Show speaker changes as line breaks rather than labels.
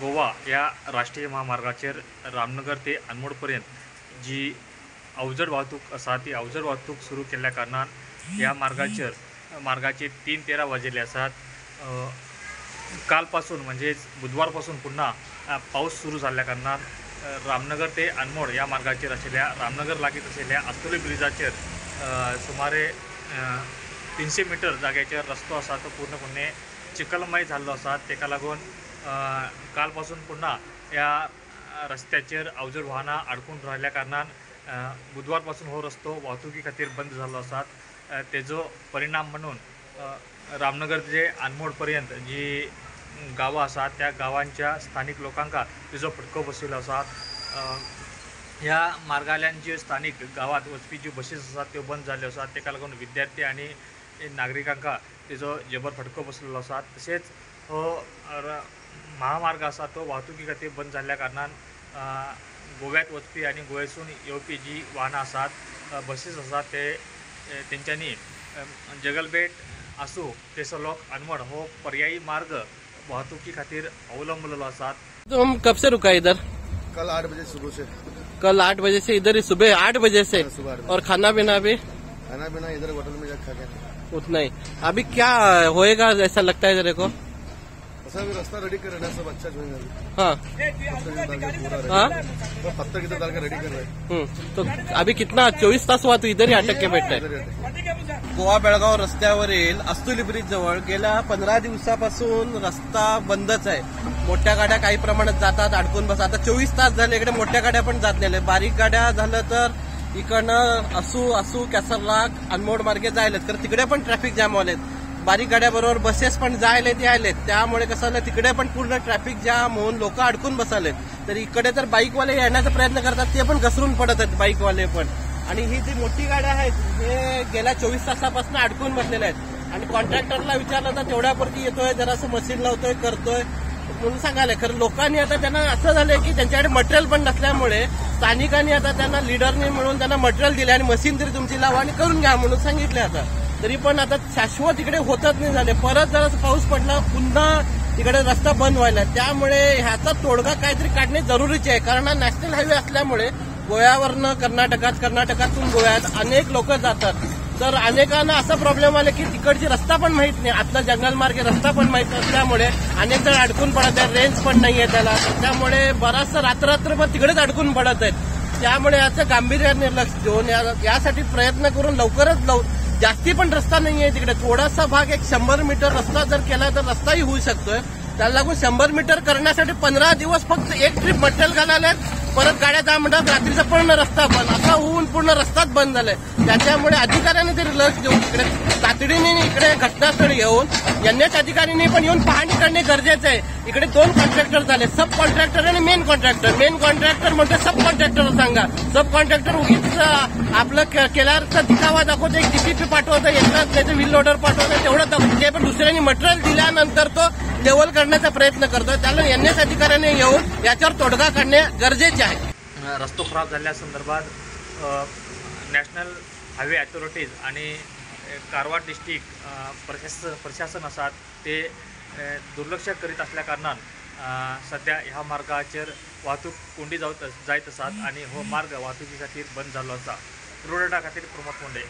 गोवा ह्या राष्ट्रीय महामार्गाचेर रामनगर ते अनमोड पर्यंत जी अवजड वाहतूक आसा ती अवजड वाहतूक सुरू केल्ल्या कारणान ह्या मार्गाचेर 3:13 वाजिल्ले आसात. कालपासून म्हणजेच बुधवारपासून पुन्हा पावस सुरू जाल्ल्या कारणान रामनगर ते अनमोड ह्या मार्गाचेर आशिल्ल्या रामनगर लागींच आशिल्ल्या आस्तोली ब्रिजाचेर सुमारे 300 मिटर जाग्याचेर रस्तो आसा तो पूर्णपणे चिखलमय जाल्लो आसा. ताका लागून कालपासून पुन्हा ह्या रस्त्याचेर अवजड वाहनां आडकून राहिल्ल्या कारणान बुधवारपासून हो रस्तो वाहतुकी खातीर बंद जाल्लो आसा. तेजो परिणाम म्हणून रामनगर जे अनमोड पर्यंत जी गांवां आसात त्या गांवांच्या स्थानीक लोकांक तेजो फटको बशिल्लो आसा. ह्या मार्गांतल्यान ज्यो स्थानीक गांवांत वचपी ज्यो बसीस आसात त्यो बंद जाल्ल्यो आसात. ताका लागून विद्यार्थी आनी नागरिकांक तेजो जबर फटको बसलेलो आसा. तशेंच हो महामार्ग आसा तो वाहतुकी खातीर बंद जाल्ल्या कारणान गोव्यात वचपी आनी गोव्यासून येवपी जी वाहनां आसात बसीस आसात ते तेंच्यांनी जगलबेट आसूं तेसो लोक अनमोड हो पर्यायी मार्ग वाहतुकी खातीर अवलंबलेलो आसात.
तो हम कब से रुका इधर?
कल 8 बजे सुबह से.
कल 8 बजे से इधर ही, सुबह 8 बजे से?
सुबह 8 बजे.
और खाना पीना भी?
खाना पीना इधर होटल में जाकर खा के.
उतना ही. अभी क्या होएगा ऐसा लगता है तेरे को?
ऐसा अभी रास्ता रेडी कर रहे हैं, सब अच्छा जो है.
हाँ हाँ,
पत्थर किधर डाल के रेडी कर रहे हैं.
तो अभी कितना 24 तास हुआ तो इधर ही अटक के बैठे हैं. गोवा बेळगाव रस्त्यावरील अस्तुली ब्रिज जवळ गेल्या 15 दिवसापासून रस्ता बंदच आहे. मोठ्या गाड्या काही प्रमाणात जातात, अडकून बस. आता 24 तास झाले इकडे मोठ्या गाड्या पण जात नाही. बारीक गाड्या झालं तर इकडनं असू असू कॅसरलाग अनमोड मार्गे जायलेत, तर तिकडे पण ट्रॅफिक जाम व्हायलेत. बारीक गाड्याबरोबर बसेस पण जायलेत यायलेत, त्यामुळे कसं झालं तिकडे पण पूर्ण ट्रॅफिक जाम होऊन लोक अडकून बसालेत. तर इकडे तर बाईकवाले येण्याचा प्रयत्न करतात, ते पण घसरून पडत आहेत बाईकवाले पण. आणि ही जी मोठी गाड्या आहेत हे गेल्या 24 तासापासून अडकून बसलेल्या आहेत. आणि कॉन्ट्रॅक्टरला विचारलं तर तेवढ्यापुरती येतोय, जरासं मशीन लावतोय, करतोय म्हणून सांगायला. खरं लोकांनी आता त्यांना असं झालंय की त्यांच्याकडे मटेरियल पण नसल्यामुळे स्थानिकांनी आता त्यांना लीडरनी मिळून त्यांना मटेरियल दिले आणि मशीन तरी तुमची लावा आणि करून घ्या म्हणून सांगितले. आता तरी पण आता शाश्वत इकडे होतच नाही झाले. परत जरा पाऊस पडला पुन्हा इकडे रस्ता बंद व्हायला, त्यामुळे ह्याचा तोडगा काहीतरी काढणे जरुरीचे आहे. कारण हा नॅशनल हायवे असल्यामुळे गोव्यावरनं कर्नाटकात, कर्नाटकातून गोव्यात अनेक लोक जातात. तर अनेकांना असा प्रॉब्लेम आला की तिकडची रस्ता पण माहित नाही, आतला जंगल मार्गे रस्ता पण माहित नसल्यामुळे अनेक जण अडकून पडत आहेत. रेंज पण नाहीये त्याला, त्यामुळे बराचसा रात्ररात्रभर तिकडेच अडकून पडत आहेत. त्यामुळे याचं गांभीर्याने लक्ष देऊन यासाठी प्रयत्न करून लवकरच, जास्ती पण रस्ता नाहीये तिकडे, थोडासा भाग एक 100 मीटर रस्ता जर केला तर रस्ताही होऊ शकतोय. त्याला लागून 100 मीटर करण्यासाठी 15 दिवस फक्त एक ट्रिप मटेरियल घालायला, परत गाड्या जा म्हणतात, रात्रीचा पूर्ण रस्ता बंद, असा होऊन पूर्ण रस्ताच बंद झालाय. त्याच्यामुळे अधिकाऱ्यांनी तरी लक्ष देऊन इकडे तातडीने इकडे घटनास्थळी येऊन एनएच अधिकाऱ्यांनी पण येऊन पाहणी करणे गरजेचं आहे. इकडे 2 कॉन्ट्रॅक्टर झाले, सब कॉन्ट्रॅक्टर आणि मेन कॉन्ट्रॅक्टर. मेन कॉन्ट्रॅक्टर म्हणतो सब कॉन्ट्रॅक्टर सांगा, सब कॉन्ट्रॅक्टर उगीच आपलं केल्याचा दिखावा दाखवतो, एक डीसीपी पाठवतो, एकदा त्याचं व्हील लोडर पाठवतो, तेवढं दाखवतो. ते पण दुसऱ्यांनी मटेरियल दिल्यानंतर तो लेवल करण्याचा प्रयत्न करतो. त्याला एनएच अधिकाऱ्यांनी येऊन याच्यावर तोडगा काढणे गरजेचे आहे.
रस्तो खराब झाल्या संदर्भात नॅशनल हायवे अथॉरिटीज आणि कारवार डिस्ट्रिक्ट प्रशासन आसात ते दुर्लक्ष करीत असल्या कारणान सध्या ह्या मार्गाचेर वाहतूक कोंडी जायत आसात आनी हो मार्ग वाहतुकी खातीर बंद जाल्लो आसा. रोड खातीर प्रमोद मुंडे.